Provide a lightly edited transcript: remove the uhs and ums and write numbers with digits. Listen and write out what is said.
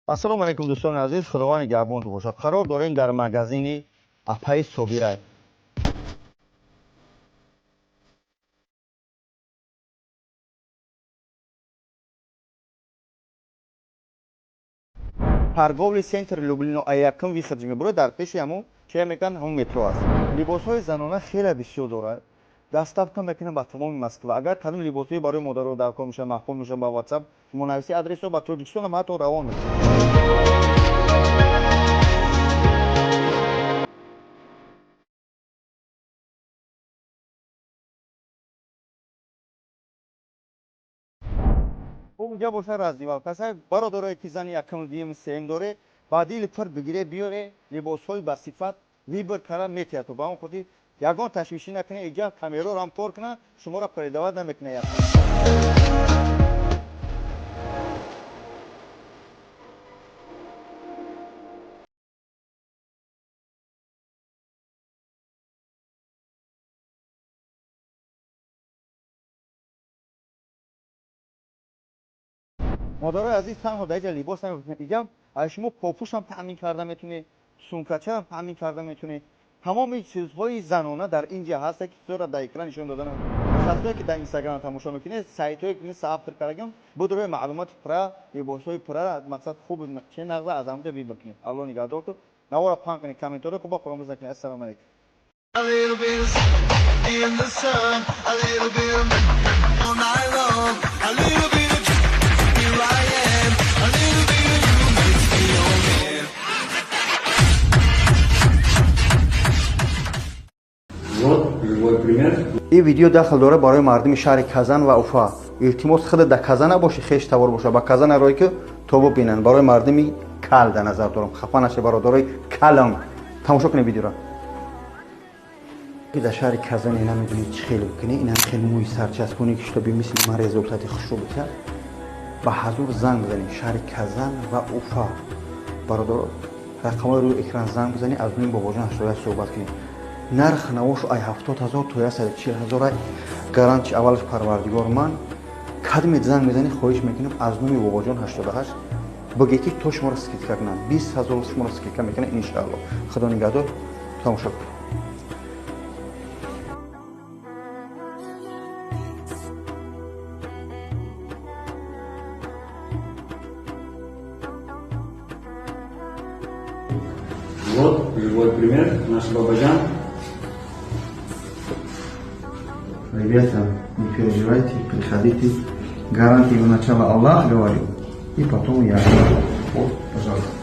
Ассалому алайкум, дӯстони азиз, Худованд нигаҳбонтон бошад. Қарор дорем дар магазини апаи Собира. Торговый центр Люблино, якум выход мебурад, дар пеши ҳамун че мекунанд, ҳамун метро аст. Либосҳои занона хеле бисёр дорад. Доставка мекунам ба тамоми Москва. Агар кадом либосҳои барои модаро даркор мешавад, маъқул мешавад, ба WhatsApp шумо нависи, адресро ба Тоҷикистонам ҳатто равон мекунем. Унҷа боша раздевалка. Бародарое ки зани якум, дуюм, сеюм доре, ба дили пур бигире, биёре, либосҳои ба сифат выбор карда метиҳад. Ба он хотир ягон ташвишӣ накунед, иҷа камераро ҳам кор кунад, шуморо передавать намекунад. Модарои азиз, танҳо дар иҷа либос намефурӯшанд, иҷа аз шумо попӯшам таъмин карда метунед, сумкачаам таъмин карда метунед. Тамоми чизҳои занона дар ин ҷа ҳаста, ки чизҳоро дар экран нишон дода намешавад. Касое ки дар Инстаграм тамошо мекунед, сайтҳое ки автор кардагам, будрои маълумоти пурра, либосҳои пурра, мақсад хуб че нағза, аз ҳамҷа выбор кунед. Алло нигаҳдор. Навора паҳн кунед, комментариё хуба фаромӯш накунед. Ассалому алайкум. A little bit of in the sun, a little bit of all night long, a little bit of here I am, a little bit of you makes me your man. Вот живой пример. Ин видео дахл дорад барои мардуми шаҳри Казан ва Уфа. Илтимос, худа дар Казан набоши, хеш тавор боша, ба Казан рое ки то бубинанд. Барои мардуми кал дар назар дорам, хафа наша, бародарои калам, тамошо кунед видеоро. Дар шаҳри Казане намедонед чӣ хеле бикунӣ, инам хеле мӯи сарчаспонӣ, ки шутоби мисли ман результати хушрӯ бикард, ба ҳазур занг бизанед. Шаҳри Казан ва Уфа, бародаро, рақамҳои рӯи экран занг бизанед, аз нуи Бобоҷон 88 суҳбат кунед. Нарх навошу ай 70 000 то 140 000, ай гаранти аввалаш Парвардигор. Ман кадмет занг мезанед, хоҳиш мекунем, аз номи Бобоҷон 88 бигӯед, ки то шуморо скидка кунам, 20 000 шуморо скидка мекунам, иншаалло. Худо нигаҳдор, тамошо кунед. Вот живой пример. Наш Бабаджан. Ребята, не переживайте, приходите. Гарантию сначала Аллах говорил, и потом я. Вот, пожалуйста.